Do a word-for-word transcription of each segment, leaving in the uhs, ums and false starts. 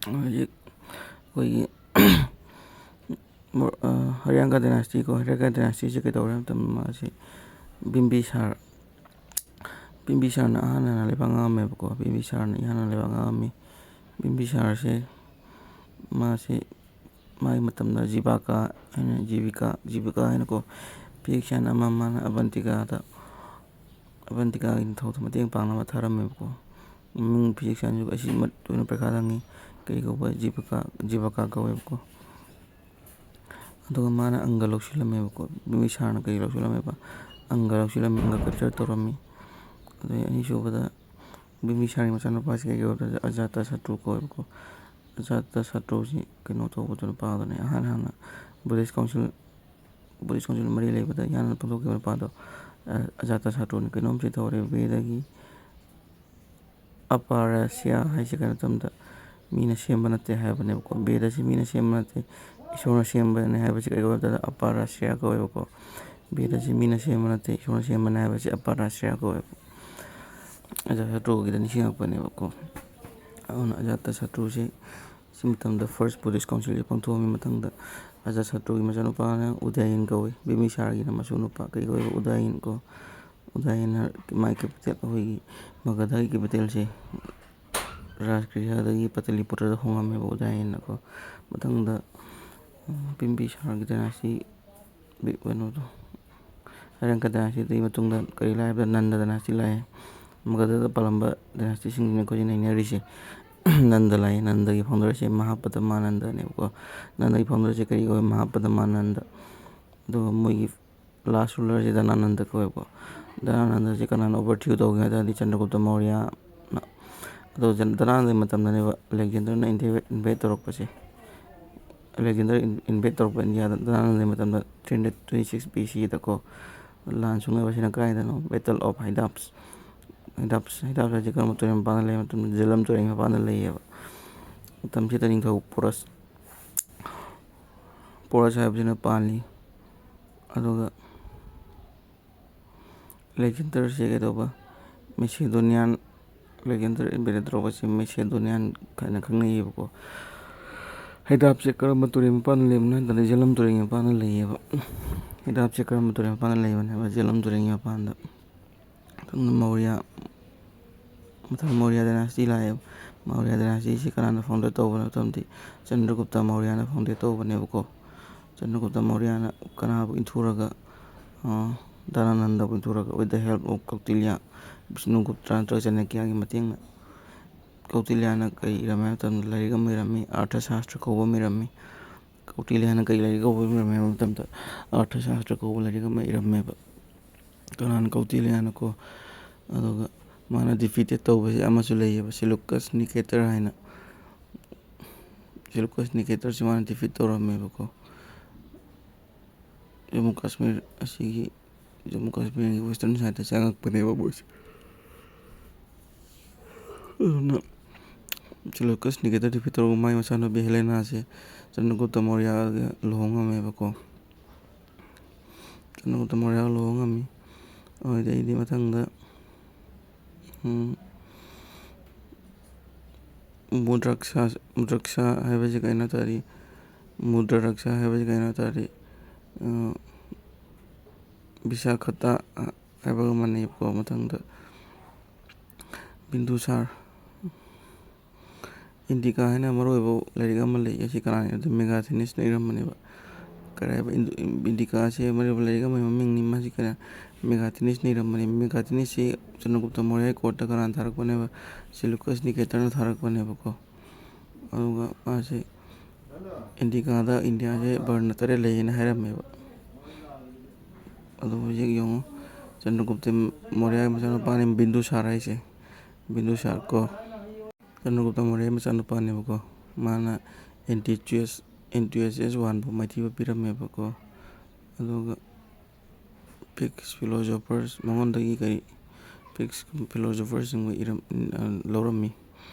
ꯍꯧꯖꯤꯛ ꯑꯩꯈꯣꯏꯒꯤ ꯃꯣ-, ꯑ, ꯍꯔꯤꯌꯥꯡꯒ ꯗꯥꯏꯅꯥꯁꯇꯤ ꯀꯣ, ꯍꯔꯤꯌꯥꯡꯒ ꯗꯥꯏꯅꯥꯁꯇꯤꯁꯦ ꯀꯩꯗꯧꯔꯦ ꯍꯥꯏꯕ ꯃꯇꯝꯗ, ꯃꯥꯁꯤ ꯕꯤꯝꯕꯤꯁꯥꯔ, ꯕꯤꯝꯕꯤꯁꯥꯔꯅ ꯑꯍꯥꯟ ꯍꯥꯟꯅ ꯂꯩꯕꯥꯛ ꯉꯥꯛꯑꯝꯃꯦꯕꯀꯣ꯫ ꯕꯤꯝꯕꯤꯁꯥꯔꯅ ꯏꯍꯥꯟ ꯍꯥꯟꯅ ꯂꯩꯕꯥꯛ ꯉꯥꯛꯑꯝꯃꯤ꯫ ꯕꯤꯝꯕꯤꯁꯥꯔꯁꯦ, ꯃꯥꯁꯦ ꯃꯥꯒꯤ ꯃꯇꯝꯗ ꯖꯤꯕꯥꯀꯥ ꯍꯥꯏꯅ, ꯖꯤꯕꯤꯀꯥ, ꯖꯤꯕꯤꯀꯥ ꯍꯥꯏꯅꯀꯣ, ꯐꯤꯖꯤꯛꯁꯤꯌꯥꯟ ꯑꯃ ꯃꯥꯅ ꯑꯕꯟꯇꯤꯀꯥꯗ, ꯑꯕꯟꯇꯤꯀꯥꯒꯤ ꯅꯤꯡꯊꯧꯗ ꯃꯇꯦꯡ ꯄꯥꯡꯅꯕ ꯊꯥꯔꯝꯃꯦꯕꯀꯣ꯫ ꯃꯃꯤꯡ ꯐꯤꯖꯤꯛꯁꯤꯌꯥꯟꯁꯨ ꯑꯁꯤ ꯃ-, ꯇꯣꯏꯅ ꯄꯔꯤꯈꯥꯗ ꯍꯪꯉꯤ꯫ ꯀꯔꯤ ꯀꯧꯕ? ꯖꯤꯕꯀꯥ, ꯖꯤꯕꯀꯥ ꯀꯧꯋꯦꯕꯀꯣ꯫ ꯑꯗꯨꯒ ꯃꯥꯅ ꯑꯪꯒ ꯂꯧꯁꯤꯜꯂꯝꯃꯦꯕꯀꯣ꯫ ꯕꯤꯝꯕꯤꯁꯥꯔꯅ ꯀꯔꯤ ꯂꯧꯁꯤꯜꯂꯝꯃꯦꯕ? ꯑꯪꯒ ꯂꯧꯁꯤꯜꯂꯝꯃꯤ, ꯑꯪꯒ ꯀꯦꯞꯆꯔ ꯇꯧꯔꯝꯃꯤ꯫ ꯑꯗꯨꯗꯩ ꯑꯅꯤꯁꯨꯕꯗ ꯕꯤꯝꯕꯤꯁꯥꯔꯒꯤ ꯃꯆꯥꯅꯨꯄꯥꯁꯤ ꯀꯩ ꯀꯧꯋꯦꯕꯗ ꯑꯖꯥꯇ ꯁꯇ꯭ꯔꯨ ꯀꯧꯋꯦꯕꯀꯣ꯫ ꯑꯖꯥꯇ ꯁꯇ꯭ꯔꯨꯁꯤ ꯀꯩꯅꯣ ꯇꯧꯕꯗꯨ ꯅꯨꯄꯥꯗꯨꯅꯦ꯫ ꯑꯍꯥꯟ ꯍꯥꯟꯅ ꯕꯨꯙꯤꯁ ꯀꯥꯎꯟꯁꯤꯜ, ꯕꯨꯙꯤꯁ ꯀꯥꯎꯟꯁꯤꯜ ꯃꯔꯤ ꯂꯩꯕꯗ ꯏꯍꯥꯟ ꯍꯥꯟꯅ ꯐꯣꯡꯗꯣꯛꯈꯤꯕ ꯅꯨꯄꯥꯗꯣ, ꯑ-, ꯑꯖꯥꯇ ꯁꯇ꯭ꯔꯨꯅꯤ꯫ ꯀꯩꯅꯣꯝꯁꯤ ꯇꯧꯔꯦ, ꯕꯦꯗꯒꯤ ꯑꯄꯥꯔꯁ꯭ꯌꯥ ꯍꯥꯏꯁꯦ ꯀꯩꯅꯣ ꯃꯇꯝꯗ ꯃꯤꯅ ꯁꯦꯝꯕ ꯅꯠꯇꯦ ꯍꯥꯏꯕꯅꯦꯕꯀꯣ꯫ ꯕꯦꯗꯁꯤ ꯃꯤꯅ ꯁꯦꯝꯕ ꯅꯠꯇꯦ, ꯏꯁꯣꯔꯅ ꯁꯦꯝꯕꯅꯦ ꯍꯥꯏꯕꯁꯤ ꯀꯩ ꯀꯧꯋꯦ ꯍꯥꯏꯕꯗ ꯑꯄꯥꯔꯁ꯭ꯌꯥ ꯀꯧꯋꯦꯕꯀꯣ꯫ ꯕꯦꯗꯁꯤ ꯃꯤꯅ ꯁꯦꯝꯕ ꯅꯠꯇꯦ, ꯏꯁꯣꯔꯅ ꯁꯦꯝꯕꯅꯦ ꯍꯥꯏꯕꯁꯤ ꯑꯄꯥꯔꯁ꯭ꯌꯥ ꯀꯧꯋꯦꯕ꯫ ꯑꯖꯥꯇ ꯁꯇ꯭ꯔꯨꯒꯤꯗ ꯅꯤꯡꯁꯤꯡꯉꯛꯄꯅꯦꯕꯀꯣ꯫ ꯑꯗꯨꯅ ꯑꯖꯥꯇ ꯁꯇ꯭ꯔꯨꯁꯤ ꯁꯤ ꯃꯇꯝꯗ ꯐꯥꯔꯁ ꯕꯨꯙꯤꯁ ꯀꯥꯎꯟꯁꯤꯜꯁꯦ ꯄꯥꯡꯊꯣꯛꯑꯝꯃꯤ꯫ ꯃꯊꯪꯗ ꯑꯖꯥꯇ ꯁꯇ꯭ꯔꯨꯒꯤ ꯃꯆꯥꯅꯨꯄꯥꯅ ꯎꯗꯥꯌꯤꯟ ꯀꯧꯏ, ꯕꯤꯝꯕꯤꯁꯥꯔꯒꯤꯅ ꯃꯁꯨ ꯅꯨꯄꯥ ꯀꯩ ꯀꯧꯋꯦꯕ? ꯎꯗꯥꯌꯤꯟ ꯀꯣ꯫ ꯎꯗꯥꯌꯤꯟꯅ ꯃꯥꯒꯤ ꯀꯦꯄꯤꯇꯦꯜ, ꯑꯩꯈꯣꯏꯒꯤ ꯃꯒꯙꯒꯤ ꯀꯦꯄꯤꯇꯦꯜꯁꯦ ꯔꯥꯖꯒ꯭ꯔꯤꯍꯗꯒꯤ ꯄꯇꯂꯤꯄꯨꯇ꯭ꯔꯗ ꯍꯣꯡꯉꯝꯃꯦꯕ ꯎꯗꯥꯌꯤꯟꯅꯀꯣ꯫ ꯃꯊꯪꯗ, ꯎꯝ, ꯕꯤꯝꯕꯤꯁꯥꯔꯒꯤ ꯗꯥꯏꯅꯥꯁꯇꯤ, ꯕꯤ-, ꯀꯩꯅꯣꯗꯣ, ꯍꯔꯤꯌꯥꯡꯀ ꯗꯥꯏꯅꯥꯁꯇꯤꯗꯒꯤ ꯃꯇꯨꯡꯗ ꯀꯔꯤ ꯂꯥꯛꯑꯦ ꯍꯥꯏꯕꯗ ꯅꯟꯗ ꯗꯥꯏꯅꯥꯁꯇꯤ ꯂꯥꯛꯑꯦ꯫ ꯃꯒꯙꯗ ꯄꯥꯜꯂꯝꯕ ꯗꯥꯏꯅꯥꯁꯇꯤꯁꯤꯡꯁꯤꯅ ꯑꯩꯈꯣꯏꯁꯦ ꯅꯩꯅꯔꯤꯁꯦ꯫ ꯅꯟꯗ ꯂꯥꯛꯑꯦ꯫ ꯅꯟꯗꯒꯤ ꯐꯥꯎꯟꯗꯔꯁꯦ ꯃꯍꯥꯄꯗꯃꯥꯅꯟꯗꯅꯦꯕꯀꯣ꯫ ꯅꯟꯗꯒꯤ ꯐꯥꯎꯟꯗꯔꯁꯦ ꯀꯔꯤ ꯀꯧꯋꯦ? ꯃꯍꯥꯄꯗꯃꯥꯅꯟꯗ꯫ ꯑꯗꯨꯒ ꯃꯣꯏꯒꯤ ꯂꯥꯁ ꯔꯨꯂꯔꯁꯦ ꯙꯅꯥꯅꯟꯗ ꯀꯧꯋꯦꯕꯀꯣ꯫ ꯙꯅꯥꯅꯟꯗꯁꯦ ꯀꯅꯥꯅ ꯑꯣꯚꯔꯊ꯭ꯔꯣ ꯇꯧꯒꯦ ꯍꯥꯏ ꯇꯥꯔꯗꯤ ꯆꯟꯗ꯭ꯔꯒꯨꯞꯇ ꯃꯧꯔꯤꯌꯥꯅ꯫ ꯑꯗꯣ ꯖꯟ-, ꯙꯅꯥꯅꯟꯗꯒꯤ ꯃꯇꯝꯗꯅꯦꯕ ꯑꯂꯦꯛꯖꯦꯟꯗꯔꯅ ꯏꯟꯗꯤꯌꯥ ꯏꯟꯚꯦꯠ ꯇꯧꯔꯛꯄꯁꯦ꯫ ꯑꯂꯦꯛꯖꯦꯟꯗꯔ ꯏꯟ-, ꯏꯟꯚꯦꯠ ꯇꯧꯔꯛꯄ ꯏꯟꯗꯤꯌꯥꯗ ꯙꯅꯥꯅꯟꯗꯒꯤ ꯃꯇꯝꯗ three hundred twenty six B C ꯗꯀꯣ꯫ ꯂꯥꯟ ꯁꯣꯛꯅꯕꯁꯤꯅ ꯀꯥꯏꯗꯅꯣ? Battle of Hydaspes꯫ Hydaspes, Hydaspes ꯍꯥꯏꯁꯦ ꯀꯔꯝꯕ ꯇꯨꯔꯦꯜ ꯃꯄꯥꯟꯗ ꯂꯩ ꯍꯥꯏꯕ ꯃꯇꯝꯗ ꯖꯦꯂꯝ ꯇꯨꯔꯦꯜꯒꯤ ꯃꯄꯥꯟꯗ ꯂꯩꯌꯦꯕ꯫ ꯃꯇꯝꯁꯤꯗ ꯅꯤꯡꯊꯧ ꯄꯣꯔꯁ, ꯄꯣꯔꯁ ꯍꯥꯏꯕꯁꯤꯅ ꯄꯥꯜꯂꯤ꯫ ꯑꯗꯨꯒ ꯑꯂꯦꯛꯖꯦꯟꯗꯔꯁꯦ ꯀꯩꯗꯧꯕ? ꯃꯦꯁꯤꯗꯣꯅꯤꯌꯥꯟ, Alexander Emperor ꯇꯧꯕꯁꯦ Macedonian ꯍꯥꯏꯅ ꯈꯪꯅꯩꯌꯦꯕꯀꯣ꯫ ꯍꯩꯗꯥꯞꯁꯦ ꯀꯔꯝꯕ ꯇꯨꯔꯦꯜ ꯃꯄꯥꯟꯗ ꯂꯩꯕꯅꯣ ꯍꯥꯏ ꯇꯥꯔꯗꯤ, ꯖꯦꯂꯝ ꯇꯨꯔꯦꯜꯒꯤ ꯃꯄꯥꯟꯗ ꯂꯩꯌꯦꯕ꯫ ꯍꯩꯗꯥꯞꯁꯦ ꯀꯔꯝꯕ ꯇꯨꯔꯦꯜ ꯃꯄꯥꯟꯗ ꯂꯩꯕꯅꯦꯕ? ꯖꯦꯂꯝ ꯇꯨꯔꯦꯜꯒꯤ ꯃꯄꯥꯟꯗ꯫ ꯃꯊꯪꯗ ꯃꯧꯔꯤꯌꯥ, ꯃꯊꯪ ꯃꯧꯔꯤꯌꯥ dynasty ꯂꯥꯛꯑꯦꯕ꯫ ꯃꯧꯔꯤꯌꯥ dynasty ꯁꯤ ꯀꯅꯥꯅ founder ꯇꯧꯕꯅꯣ ꯍꯥꯏꯕ ꯃꯇꯝꯗꯤ, ꯆꯟꯗ꯭ꯔꯒꯨꯞꯇ ꯃꯧꯔꯤꯌꯥꯅ founder ꯇꯧꯕꯅꯦꯕꯀꯣ꯫ ꯆꯟꯗ꯭ꯔꯒꯨꯞꯇ ꯃꯧꯔꯤꯌꯥꯅ ꯀꯅꯥꯕꯨ ꯏꯟꯊꯨꯔꯒ, ꯑ, ꯙꯅꯥꯅꯟꯗꯕꯨ ꯏꯟꯊꯨꯔꯒ, with the help of ꯀꯧꯇꯤꯜꯌꯥ, ꯕꯤꯁꯅꯨꯒꯨꯞꯇ ꯅꯠꯇ꯭ꯔꯒ ꯆꯅꯀ꯭ꯌꯥꯒꯤ ꯃꯇꯦꯡꯅ꯫ ꯀꯧꯇꯤꯜꯌꯥꯅ ꯀꯔꯤ ꯏꯔꯝꯃꯦ ꯍꯥꯏꯕ ꯃꯇꯝꯗ, ꯂꯥꯏꯔꯤꯛ ꯑꯃ ꯏꯔꯝꯃꯤ, ꯑꯔꯊꯁꯥꯁꯇ꯭ꯔ ꯀꯧꯕ ꯑꯃ ꯏꯔꯝꯃꯤ꯫ ꯀꯧꯇꯤꯜꯌꯥꯅ ꯀꯔꯤ ꯂꯥꯏꯔꯤꯛ ꯀꯧꯕ ꯑꯃ ꯏꯔꯝꯃꯦ ꯍꯥꯏꯕ ꯃꯇꯝꯗ, ꯑꯔꯊꯁꯥꯁꯇ꯭ꯔ ꯀꯧꯕ ꯂꯥꯏꯔꯤꯛ ꯑꯃ ꯏꯔꯝꯃꯦꯕ꯫ ꯀꯅꯥꯅ? ꯀꯧꯇꯤꯜꯌꯥꯅꯀꯣ꯫ ꯑꯗꯨꯒ ꯃꯥꯅ defeated ꯇꯧꯕꯁꯦ ꯑꯃꯁꯨ ꯂꯩꯌꯦꯕ, Seleucus Nicator ꯍꯥꯏꯅ꯫ Seleucus Nicator ꯁꯤ ꯃꯥꯅ defeat ꯇꯧꯔꯝꯃꯦꯕꯀꯣ꯫ ꯖꯃꯨ ꯀꯥꯁꯃꯤꯔ ꯑꯁꯤꯒꯤ, ꯖꯃꯨ ꯀꯥꯁꯃꯤꯔꯒꯤ western side ꯇ ꯆꯪꯉꯛꯄꯅꯦꯕ ꯃꯣꯏꯁꯦ꯫ ꯑꯗꯨꯅ Seleucus Nicator defeat ꯇꯧꯔꯒ ꯃꯥꯒꯤ ꯃꯆꯥꯅꯨꯄꯤ ꯍꯦꯂꯦꯅꯥꯁꯦ ꯆꯟꯗ꯭ꯔꯒꯨꯞꯇ ꯃꯧꯔꯤꯌꯥꯒ ꯂꯨꯍꯣꯡꯉꯝꯃꯦꯕꯀꯣ꯫ ꯆꯟꯗ꯭ꯔꯒꯨꯞꯇ ꯃꯧꯔꯤꯌꯥꯒ ꯂꯨꯍꯣꯡꯉꯝꯃꯤ꯫ ꯑꯗꯨꯗꯩꯗꯤ ꯃꯊꯪꯗ, ꯎꯝ, ꯃꯨꯗ꯭ꯔꯛꯁꯥ, ꯃꯨꯗ꯭ꯔꯛꯁꯥ ꯍꯥꯏꯕꯁꯤ ꯀꯩꯅꯣ ꯇꯥꯔꯤ? ꯃꯨꯗ꯭ꯔꯔꯛꯁꯥ ꯍꯥꯏꯕꯁꯤ ꯀꯩꯅꯣ ꯇꯥꯔꯤ? ꯑ, ꯕꯤꯁꯥꯈꯇꯥ ꯍꯥꯏꯕꯒ ꯃꯥꯟꯅꯩꯕꯀꯣ꯫ ꯃꯊꯪꯗ ꯕꯤꯟꯗꯨꯁꯥꯔ꯫ ꯏꯟꯗꯤꯀꯥ ꯍꯥꯏꯅ ꯃꯔꯨꯑꯣꯏꯕ ꯂꯥꯏꯔꯤꯛ ꯑꯃ ꯂꯩ꯫ ꯑꯁꯤ ꯀꯅꯥꯅ ꯏꯔꯝꯗꯣꯏ? ꯃꯦꯒꯥꯊꯤꯅꯤꯁꯅ ꯏꯔꯝꯕꯅꯦꯕ꯫ ꯀꯔꯤ ꯍꯥꯏꯕ? ꯏꯟꯗꯨ-, ꯏꯟꯗꯤꯀꯥ ꯑꯁꯤ ꯃꯔꯨꯑꯣꯏꯕ ꯂꯥꯏꯔꯤꯛ ꯑꯃꯒꯤ ꯃꯃꯤꯡꯅꯤ꯫ ꯃꯁꯤ ꯀꯅꯥ? ꯃꯦꯒꯥꯊꯤꯅꯤꯁꯅ ꯏꯔꯝꯕꯅꯤ꯫ ꯃꯦꯒꯥꯊꯤꯅꯤꯁꯁꯤ ꯆꯟꯗ꯭ꯔꯒꯨꯞꯇ ꯃꯧꯔꯤꯌꯥꯒꯤ court ꯇ ꯀꯅꯥꯅ ꯊꯥꯔꯛꯄꯅꯦꯕ? ꯁꯦꯂꯨꯀꯁ ꯅꯤꯀꯦꯇꯔꯅ ꯊꯥꯔꯛꯄꯅꯦꯕꯀꯣ꯫ ꯑꯗꯨꯒ ꯃꯥꯁꯤ ꯏꯟꯗꯤꯀꯥꯗ ꯏꯟꯗꯤꯌꯥꯁꯦ ꯕꯔꯅ ꯇꯔꯦꯠ ꯂꯩꯌꯦꯅ ꯍꯥꯏꯔꯝꯃꯦꯕ꯫ ꯑꯗꯣ ꯍꯧꯖꯤꯛ ꯌꯦꯡꯉꯨ, ꯆꯟꯗ꯭ꯔꯒꯨꯞꯇ ꯃꯧꯔꯤꯌꯥꯒꯤ ꯃꯆꯥꯅꯨꯄꯥꯅꯤ ꯕꯤꯟꯗꯨꯁꯥꯔ ꯍꯥꯏꯁꯦ, ꯕꯤꯟꯗꯨꯁꯥꯔ ꯀꯣ꯫ ꯆꯟꯗ꯭ꯔꯒꯨꯞꯇ ꯃꯧꯔꯤꯌꯥꯒꯤ ꯃꯆꯥꯅꯨꯄꯥꯅꯦꯕꯀꯣ꯫ ꯃꯥꯅ ꯑꯦꯟꯇꯤꯆꯨꯌꯁ, ꯑꯦꯟꯇꯤꯑꯣꯀꯁ ꯋꯥꯟꯕꯨ ꯃꯥꯏꯊꯤꯕ ꯄꯤꯔꯝꯃꯦꯕꯀꯣ꯫ ꯑꯗꯨꯒ ꯐꯤꯛꯁ ꯐꯤꯂꯣꯁꯣꯐꯔꯁ ꯃꯉꯣꯟꯗꯒꯤ ꯀꯔꯤ, ꯐꯤꯛꯁ ꯐꯤꯂꯣꯁꯣꯐꯔꯁꯤꯡꯕꯨ ꯏꯔꯝ-, ꯑ, ꯂꯧꯔꯝꯃꯤ,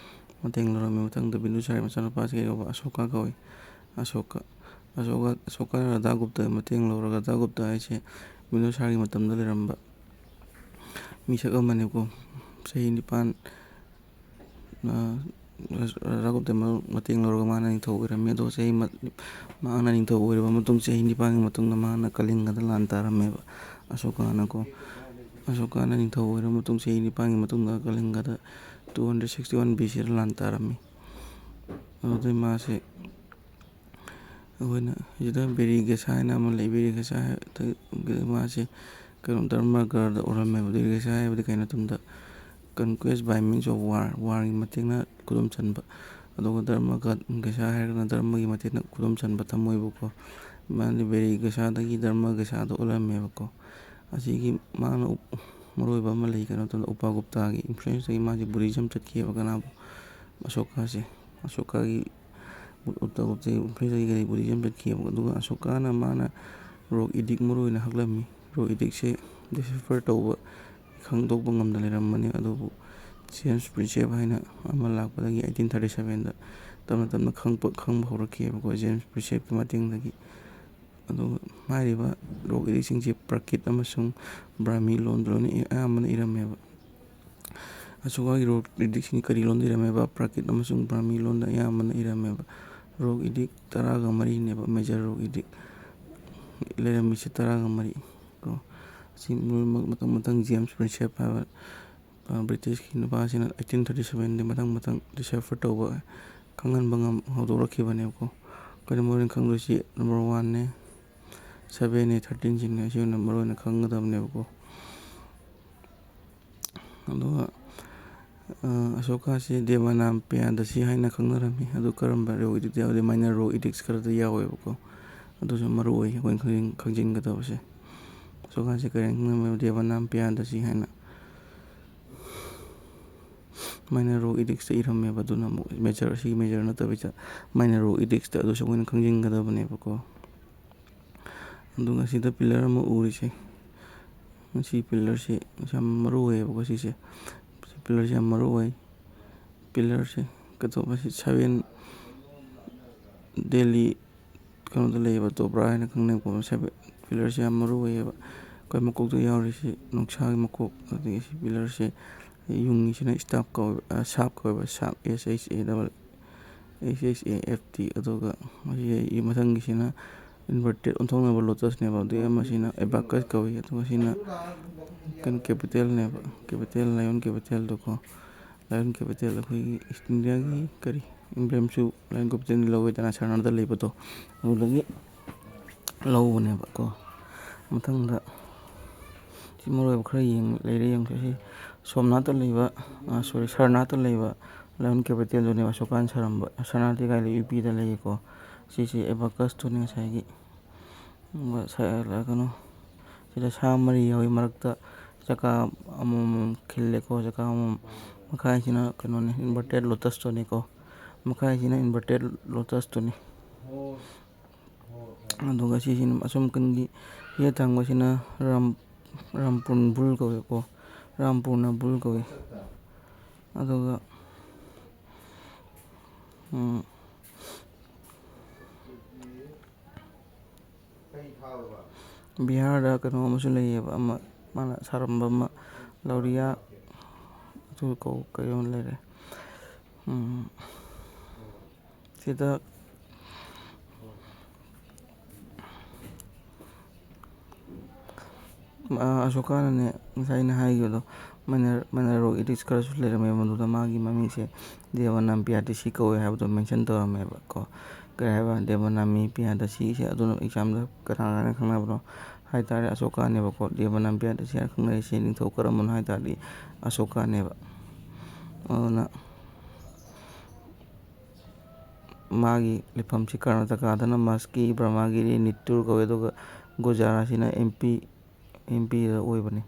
ꯃꯇꯦꯡ ꯂꯧꯔꯝꯃꯤ꯫ ꯃꯊꯪꯗ ꯕꯤꯟꯗꯨꯁꯥꯔꯒꯤ ꯃꯆꯥꯅꯨꯄꯥꯁꯤ ꯀꯩ ꯀꯧꯕ? ꯑꯁꯣꯀꯥ ꯀꯧꯏ꯫ ꯑꯁꯣꯀꯥ, ꯑꯁꯣꯀꯥ, ꯑꯁꯣꯀꯥꯅ ꯔꯥꯙꯥꯒꯨꯞꯇꯒꯤ ꯃꯇꯦꯡ ꯂꯧꯔꯒ, ꯔꯥꯙꯥꯒꯨꯞꯇ ꯍꯥꯏꯁꯦ ꯕꯤꯟꯗꯨꯁꯥꯔꯒꯤ ꯃꯇꯝꯗ ꯂꯩꯔꯝꯕ ꯃꯤꯁꯛ ꯑꯃꯅꯤꯀꯣ꯫ ꯆꯍꯤ ꯅꯤꯄꯥꯟ, ꯔꯥꯖꯥ ꯒꯨꯞꯇꯒꯤ ꯃꯇꯦꯡ ꯂꯧꯔꯒ ꯃꯥꯅ ꯅꯤꯡꯊꯧ ꯑꯣꯏꯔꯝꯃꯤ꯫ ꯑꯗꯣ ꯆꯍꯤ ꯃ-, ꯃꯍꯥꯛꯅ ꯅꯤꯡꯊꯧ ꯑꯣꯏꯔꯕ ꯃꯇꯨꯡ ꯆꯍꯤ ꯅꯤꯄꯥꯟꯒꯤ ꯃꯇꯨꯡꯗ ꯃꯍꯥꯛꯅ ꯀꯂꯤꯡꯒꯗ ꯂꯥꯟ ꯇꯥꯔꯝꯃꯦꯕ꯫ ꯑꯁꯣꯀꯥꯅꯀꯣ, ꯑꯁꯣꯀꯥꯅ ꯅꯤꯡꯊꯧ ꯑꯣꯏꯔꯕ ꯃꯇꯨꯡ ꯆꯍꯤ ꯅꯤꯄꯥꯟꯒꯤ ꯃꯇꯨꯡꯗ ꯀꯂꯤꯡꯒꯗ two hundred sixty one B C ꯗ ꯂꯥꯟ ꯇꯥꯔꯝꯃꯤ꯫ ꯑꯗꯨꯗꯩ ꯃꯥꯁꯦ ꯑꯩꯈꯣꯏꯅ ꯁꯤꯗ ꯕꯦꯔꯤꯒꯦꯁꯥ ꯍꯥꯏꯅ ꯑꯃ ꯂꯩ꯫ ꯕꯦꯔꯤꯒꯦꯁꯥ ꯍꯥꯏ-, ꯃꯥꯁꯦ ꯀꯩꯅꯣ ꯙꯔꯃꯒꯔꯗ ꯑꯣꯜꯂꯝꯃꯦꯕ꯫ ꯕꯦꯔꯤꯒꯦꯁꯥ ꯍꯥꯏꯕꯗꯤ ꯀꯩꯅꯣ ꯃꯇꯝꯗ conquest by means of war, warꯒꯤ ꯃꯇꯦꯡꯅ ꯈꯨꯗꯨꯝ ꯆꯟꯕ꯫ ꯑꯗꯨꯒ ꯙꯔꯃꯒꯠ ꯒꯦꯁꯥ ꯍꯥꯏꯔꯒꯅ ꯙꯔꯃꯒꯤ ꯃꯇꯦꯡꯅ ꯈꯨꯗꯨꯝ ꯆꯟꯕ ꯊꯝꯃꯣꯏꯕꯀꯣ꯫ ꯃꯥꯗꯤ ꯕꯦꯔꯤꯒꯦꯁꯥꯗꯒꯤ ꯙꯔꯃꯒꯦꯁꯥꯗ ꯑꯣꯜꯂꯝꯃꯦꯕꯀꯣ꯫ ꯑꯁꯤꯒꯤ ꯃꯥꯅ ꯎꯞ-, ꯃꯔꯨꯑꯣꯏꯕ ꯑꯃ ꯂꯩ, ꯀꯩꯅꯣ ꯇꯧꯗ ꯎꯄꯥꯒꯨꯞꯇꯥꯒꯤ influenceꯇꯒꯤ ꯃꯥꯁꯦ Buddhism ꯆꯠꯈꯤꯑꯕ꯫ ꯀꯅꯥꯕꯨ? ꯑꯁꯣꯀꯥꯁꯦ꯫ ꯑꯁꯣꯀꯥꯒꯤ ꯎꯄꯥꯒꯨꯞꯇꯒꯤ influenceꯇꯒꯤ ꯀꯔꯤ Buddhism ꯆꯠꯈꯤꯑꯕ꯫ ꯑꯗꯨꯒ ꯑꯁꯣꯀꯥꯅ ꯃꯥꯅ rock edict ꯃꯔꯨꯑꯣꯏꯅ ꯍꯛꯂꯝꯃꯤ꯫ Rock edictꯁꯦ decipher ꯇꯧꯕ, ꯈꯪꯗꯣꯛꯄ ꯉꯝꯗ ꯂꯩꯔꯝꯕꯅꯤ꯫ ꯑꯗꯨꯕꯨ James Princip ꯍꯥꯏꯅ ꯑꯃ ꯂꯥꯛꯄꯗꯒꯤ eighteen thirty sevenꯗ ꯇꯞꯅ ꯇꯞꯅ ꯈꯪꯕ, ꯈꯪꯕ ꯍꯧꯔꯛꯈꯤꯑꯕꯀꯣ, James Principꯀꯤ ꯃꯇꯦꯡꯗꯒꯤ꯫ ꯑꯗꯨꯒ ꯍꯥꯏꯔꯤꯕ rock edictꯁꯤꯡꯁꯦ ꯄ꯭ꯔꯀꯤꯠ ꯑꯃꯁꯨꯡ ꯕ꯭ꯔꯥꯍꯃꯤ ꯂꯣꯟꯗ ꯂꯣꯏꯅ ꯑꯌꯥꯝꯕꯅ ꯏꯔꯝꯃꯦꯕ꯫ ꯑꯁꯣꯀꯥꯒꯤ rock edictꯁꯤꯡ ꯀꯔꯤ ꯂꯣꯟꯗ ꯏꯔꯝꯃꯦꯕ? ꯄ꯭ꯔꯀꯤꯠ ꯑꯃꯁꯨꯡ ꯕ꯭ꯔꯥꯍꯃꯤ ꯂꯣꯟꯗ ꯑꯌꯥꯝꯕꯅ ꯏꯔꯝꯃꯦꯕ꯫ Rock edict ꯇꯔꯥꯒ ꯃꯔꯤꯅꯦꯕ, major rock edict ꯂꯩꯔꯝꯃꯤꯁꯦ ꯇꯔꯥꯒ ꯃꯔꯤ ꯀꯣ꯫ ꯑꯁꯤ ꯂꯣꯏꯅꯃꯛ ꯃꯊꯪ ꯃꯊꯪ James Princip ꯍꯥꯏꯕ, ꯑ, Britishꯀꯤ ꯅꯨꯄꯥꯁꯤꯅ eighteen thirty sevenꯗꯤ ꯃꯊꯪ ꯃꯊꯪ decipher ꯇꯧꯕ, ꯈꯪꯍꯟꯕ ꯉꯝ-, ꯍꯧꯗꯣꯔꯛꯈꯤꯕꯅꯦꯕꯀꯣ꯫ ꯑꯩꯈꯣꯏꯅ ꯃꯔꯨ ꯑꯣꯏꯅ ꯈꯪꯗꯣꯏꯁꯤ number oneꯅꯦ, sevenꯅꯦ, thirteenꯁꯤꯡꯅꯦ꯫ ꯑꯁꯤ ꯑꯣꯏꯅ ꯃꯔꯨ ꯑꯣꯏꯅ ꯈꯪꯒꯗꯕꯅꯦꯕꯀꯣ꯫ ꯑꯗꯨꯒ, ꯑ, ꯑꯁꯣꯀꯥꯁꯤ ꯗꯦꯕꯅꯥꯝ ꯄꯤꯌꯥꯗꯁꯤ ꯍꯥꯏꯅ ꯈꯪꯅꯔꯝꯃꯤ꯫ ꯑꯗꯨ ꯀꯔꯝꯕ rock edict ꯌꯥꯎꯗꯦ? Minor rock edicts ꯈꯔꯗ ꯌꯥꯎꯋꯦꯕꯀꯣ꯫ ꯑꯗꯨꯁꯨ ꯃꯔꯨ ꯑꯣꯏ ꯑꯩꯈꯣꯏꯅ ꯈꯪꯖꯤꯟ-, ꯈꯪꯖꯤꯟꯒꯗꯕꯁꯦ꯫ ꯑꯁꯣꯀꯥꯁꯤ ꯀꯔꯤ ꯍꯥꯏꯅ ꯈꯪꯅꯔꯝꯃꯤ? ꯗꯦꯕꯅꯥꯝ ꯄꯤꯌꯥꯗꯁꯤ ꯍꯥꯏꯅ꯫ Minor rock edictsꯇ ꯏꯔꯝꯃꯦꯕ꯫ ꯑꯗꯨꯅ ꯑꯃꯨꯛ major, ꯑꯁꯤꯒꯤ major ꯅꯠꯇꯕꯤꯗ minor rock edictsꯇ꯫ ꯑꯗꯨꯁꯨ ꯑꯩꯈꯣꯏꯅ ꯈꯪꯖꯤꯟꯒꯗꯕꯅꯦꯕꯀꯣ꯫ ꯑꯗꯨꯒ ꯁꯤꯗ pillar ꯑꯃ ꯎꯔꯤꯁꯦ, ꯃꯁꯤ pillarꯁꯦ ꯌꯥꯝ ꯃꯔꯨ ꯑꯣꯏꯌꯦꯕꯀꯣ꯫ ꯁꯤꯁꯦ, ꯁꯤ pillarꯁꯦ ꯌꯥꯝ ꯃꯔꯨ ꯑꯣꯏ꯫ Pillarꯁꯦ ꯀꯩꯗꯧꯕ, ꯁꯤ seven Delhi ꯀꯩꯅꯣꯗ ꯂꯩꯌꯦꯕ, ꯇꯣꯕ꯭ꯔꯥ ꯍꯥꯏꯅ ꯈꯪꯅꯩꯀꯣ꯫ Seven, pillarꯁꯦ ꯌꯥꯝ ꯃꯔꯨ ꯑꯣꯏꯌꯦꯕ꯫ ꯑꯩꯈꯣꯏ ꯃꯀꯣꯛꯇ ꯌꯥꯎꯔꯤꯁꯤ ꯅꯨꯡꯁꯥꯒꯤ ꯃꯀꯣꯛ, ꯑꯗꯒꯤ ꯁꯤ pillarꯁꯦ ꯌꯨꯡꯉꯤꯁꯤꯅ staff ꯀꯧꯋꯦꯕ, ꯁꯥꯞ ꯀꯧꯋꯦꯕ, ꯁꯥꯞ, S H A double, S H A F T꯫ ꯑꯗꯨꯒ ꯃꯁꯤ ꯃꯊꯪꯒꯤꯁꯤꯅ ꯏꯟꯚꯔꯇꯦꯠ ꯑꯣꯟꯊꯣꯛꯅꯕ ꯂꯣꯇꯁꯅꯦꯕ꯫ ꯑꯗꯨꯒꯤ ꯑꯃꯁꯤꯅ ꯑꯦꯕꯥꯀꯁ ꯀꯧꯏ꯫ ꯑꯗꯨꯒ ꯁꯤꯅ ꯀꯩꯅꯣ, ꯀꯦꯄꯤꯇꯦꯜꯅꯦꯕ, ꯀꯦꯄꯤꯇꯦꯜ, ꯂꯥꯏꯑꯣꯟ ꯀꯦꯄꯤꯇꯦꯜꯗꯣꯀꯣ꯫ ꯂꯥꯏꯑꯣꯟ ꯀꯦꯄꯤꯇꯦꯜ ꯑꯩꯈꯣꯏꯒꯤ ꯏꯁ-, ꯏꯟꯗꯤꯌꯥꯒꯤ ꯀꯔꯤ, ꯏꯝꯕ꯭ꯂꯦꯝꯁꯨ ꯂꯥꯏꯑꯣꯟ ꯀꯦꯄꯤꯇꯦꯜꯅ ꯂꯧꯋꯦꯗꯅ, ꯁꯔꯅꯥꯗ ꯂꯩꯕꯗꯣ꯫ ꯑꯗꯨꯗꯒꯤ ꯂꯧꯕꯅꯦꯕꯀꯣ꯫ ꯃꯊꯪꯗ ꯁꯤ ꯃꯔꯨ ꯑꯣꯏꯕ ꯈꯔ ꯌꯦꯡ-, ꯂꯩꯔꯦ ꯌꯦꯡꯁꯦ꯫ ꯁꯤ ꯁꯣꯝꯅꯥꯠꯇ ꯂꯩꯕ, ꯑ, ꯁꯣꯔꯤ, ꯁꯔꯅꯥꯠꯇ ꯂꯩꯕ ꯂꯥꯏꯑꯣꯟ ꯀꯦꯄꯤꯇꯦꯜꯗꯨꯅꯦꯕ ꯑꯁꯣꯀꯥꯅ ꯁꯥꯔꯝꯕ꯫ ꯁꯔꯅꯥꯠꯇꯤ ꯀꯥꯏ ꯂꯩ? ꯌꯨ ꯄꯤꯗ ꯂꯩꯌꯦꯀꯣ꯫ ꯁꯤꯁꯦ ꯑꯦꯕꯥꯀꯁꯇꯨꯅꯦ ꯉꯁꯥꯏꯒꯤ꯫ ꯁ-, ꯀꯩꯅꯣ, ꯁꯤꯗ ꯁꯥ ꯃꯔꯤ ꯌꯥꯎꯏ, ꯃꯔꯛꯇ ꯆꯀꯥ ꯑꯃꯃꯝ ꯈꯤꯜꯂꯦꯀꯣ, ꯆꯀꯥ ꯑꯃꯃꯝ꯫ ꯃꯈꯥꯏꯁꯤꯅ ꯀꯩꯅꯣꯅꯦ, ꯏꯟꯚꯔꯇꯦꯠ ꯂꯣꯇꯁꯇꯨꯅꯦꯀꯣ꯫ ꯃꯈꯥꯏꯁꯤꯅ ꯏꯟꯚꯔꯇꯦꯠ ꯂꯣꯇꯁꯇꯨꯅꯤ꯫ ꯑꯗꯨꯒ ꯁꯤꯁꯤꯅ ꯑꯁꯣꯝ ꯀꯟꯒꯤ ꯌꯦꯠ ꯊꯪꯕꯁꯤꯅ ꯔꯥꯝ-, ꯔꯥꯝꯄꯨꯔ ꯕꯨꯜ ꯀꯧꯋꯦꯀꯣ, ꯔꯥꯝꯄꯨꯔꯅ ꯕꯨꯜ ꯀꯧꯋꯦ꯫ ꯑꯗꯨꯒ, ꯎꯝ, ꯕꯤꯍꯥꯔꯗ ꯀꯩꯅꯣ ꯑꯃꯁꯨ ꯂꯩꯌꯦꯕ, ꯑꯃ ꯃꯥꯅ ꯁꯥꯔꯝꯕ ꯑꯃ, ꯂꯧꯔꯤꯌꯥ, ꯑꯗꯨ ꯀꯧ-, ꯀꯩꯅꯣ ꯂꯩꯔꯦ꯫ ꯎꯝ, ꯁꯤꯗ ꯑ, ꯑꯁꯣꯀꯥꯅꯅꯦ, ꯉꯁꯥꯏ ꯑꯩꯅ ꯍꯥꯏꯈꯤꯕꯗꯣ, ꯃꯅꯔ-, ꯃꯅꯔꯣ ꯏꯗꯤꯛꯁ ꯈꯔꯁꯨ ꯂꯩꯔꯝꯃꯦ꯫ ꯃꯗꯨꯗ ꯃꯥꯒꯤ ꯃꯃꯤꯡꯁꯦ ꯗꯦꯕꯅꯥꯝ ꯄꯤꯌꯥꯗꯁꯤ ꯀꯧꯋꯦ ꯍꯥꯏꯕꯗꯣ ꯃꯦꯟꯁꯟ ꯇꯧꯔꯝꯃꯦꯕꯀꯣ꯫ ꯀꯔꯤ ꯍꯥꯏꯕ? ꯗꯦꯕꯅꯥꯃꯤ ꯄꯤꯌꯥꯗꯁꯤꯁꯦ ꯑꯗꯨꯅ ꯑꯦꯛꯖꯥꯝꯗ ꯀꯅꯥ ꯀꯅꯥ ꯈꯪꯅꯕꯅꯣ ꯍꯥꯏ ꯇꯥꯔꯗꯤ ꯑꯁꯣꯀꯥꯅꯦꯕꯀꯣ꯫ ꯗꯦꯕꯅꯥꯝ ꯄꯤꯌꯥꯗꯁꯤ ꯍꯥꯏꯅ ꯈꯪꯅꯔꯤꯁꯦ ꯅꯤꯡꯊꯧ ꯀꯔꯝꯕꯅꯣ ꯍꯥꯏ ꯇꯥꯔꯗꯤ ꯑꯁꯣꯀꯥꯅꯦꯕ꯫ ꯑꯗꯨꯅ ꯃꯥꯒꯤ ꯂꯩꯐꯝꯁꯤ ꯀꯔꯅꯥꯇꯀꯥꯗꯅ ꯃꯁꯀꯤ, ꯕ꯭ꯔꯍꯃꯒꯤꯔꯤ, ꯅꯤꯠꯇꯨꯔ ꯀꯧꯋꯦ, ꯑꯗꯨꯒ ꯒꯨꯖꯔꯥꯠꯁꯤꯅ ꯑꯦꯝ ꯄꯤ, ꯑꯦꯝ ꯄꯤꯗ ꯑꯣꯏꯕꯅꯤ꯫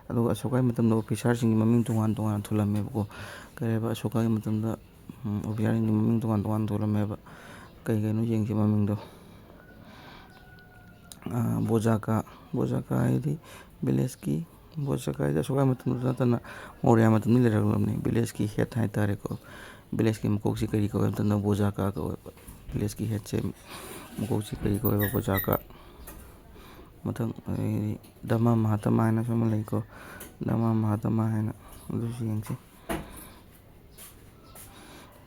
ꯑꯗꯨꯒ ꯑꯁꯣꯀꯥꯒꯤ ꯃꯇꯝꯗ ꯑꯣꯐꯤꯁꯥꯔꯁꯤꯡꯒꯤ ꯃꯃꯤꯡ ꯇꯣꯉꯥꯟ ꯇꯣꯉꯥꯟꯅ ꯊꯣꯜꯂꯝꯃꯦꯕꯀꯣ꯫ ꯀꯔꯤ ꯍꯥꯏꯕ? ꯑꯁꯣꯀꯥꯒꯤ ꯃꯇꯝꯗ, ꯎꯝ, ꯑꯣꯐꯤꯁꯥꯔꯁꯤꯡꯒꯤ ꯃꯃꯤꯡ ꯇꯣꯉꯥꯟ ꯇꯣꯉꯥꯟꯅ ꯊꯣꯜꯂꯝꯃꯦꯕ꯫ ꯀꯩ ꯀꯩꯅꯣ ꯌꯦꯡꯁꯤ ꯃꯃꯤꯡꯗꯣ꯫ ꯑ, ꯕꯣꯖꯥꯀꯥ, ꯕꯣꯖꯥꯀꯥ ꯍꯥꯏꯗꯤ ꯚꯤꯂꯦꯖꯀꯤ, ꯕꯣꯖꯥꯀꯥ ꯍꯥꯏꯗꯤ ꯑꯁꯣꯀꯥꯒꯤ ꯃꯇꯝꯗ ꯅꯠꯇꯅ ꯃꯧꯔꯤꯌꯥ ꯃꯇꯝꯗ ꯂꯩꯔꯛꯂꯕꯅꯤ꯫ ꯚꯤꯂꯦꯖꯀꯤ ꯍꯦꯠ ꯍꯥꯏꯇꯥꯔꯦꯀꯣ꯫ ꯚꯤꯂꯦꯖꯀꯤ ꯃꯀꯣꯛꯁꯤ ꯀꯔꯤ ꯀꯧꯋꯦ ꯍꯥꯏꯕ ꯃꯇꯝꯗ ꯕꯣꯖꯥꯀꯥ ꯀꯧꯋꯦꯕ꯫ ꯚꯤꯂꯦꯖꯀꯤ ꯍꯦꯠꯁꯦ ꯃꯀꯣꯛꯁꯤ ꯀꯔꯤ ꯀꯧꯋꯦꯕ? ꯕꯣꯖꯥꯀꯥ꯫ ꯃꯊꯪ, ꯑꯗꯩꯗꯤ ꯙꯝꯃ ꯃꯍꯥꯇꯃꯥ ꯍꯥꯏꯅꯁꯨ ꯑꯃ ꯂꯩꯀꯣ꯫ ꯙꯝꯃ ꯃꯍꯥꯇꯃꯥ ꯍꯥꯏꯅ꯫ ꯑꯗꯨꯁꯨ ꯌꯦꯡꯁꯤ꯫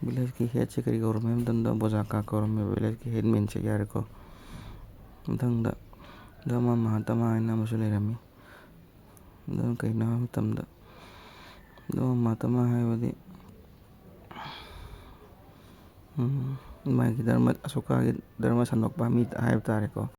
ꯚꯤꯂꯦꯖꯀꯤ ꯍꯦꯠꯁꯦ ꯀꯔꯤ ꯀꯧꯔꯝꯃꯤ ꯍꯥꯏꯕ ꯃꯇꯝꯗ ꯕꯣꯖꯥꯀꯥ ꯀꯧꯔꯝꯃꯦꯕ, ꯚꯤꯂꯦꯖꯀꯤ ꯍꯦꯠꯃꯦꯟꯁꯦ, ꯌꯥꯔꯦꯀꯣ꯫ ꯃꯊꯪꯗ ꯙꯔꯃ ꯃꯍꯥꯇꯃꯥ ꯍꯥꯏꯅ ꯑꯃꯁꯨ ꯂꯩꯔꯝꯃꯤ꯫ ꯑꯗꯨꯅ ꯀꯩꯅꯣ ꯍꯥꯏꯕ ꯃꯇꯝꯗ, ꯙꯔꯃ ꯃꯍꯥꯇꯃꯥ ꯍꯥꯏꯕꯗꯤ, ꯎꯝ, ꯃꯥꯒꯤ ꯙꯔꯃ, ꯑꯁꯣꯀꯥꯒꯤ ꯙꯔꯃ ꯁꯟꯗꯣꯛꯄ ꯃꯤ ꯍꯥꯏꯕ ꯇꯥꯔꯦꯀꯣ꯫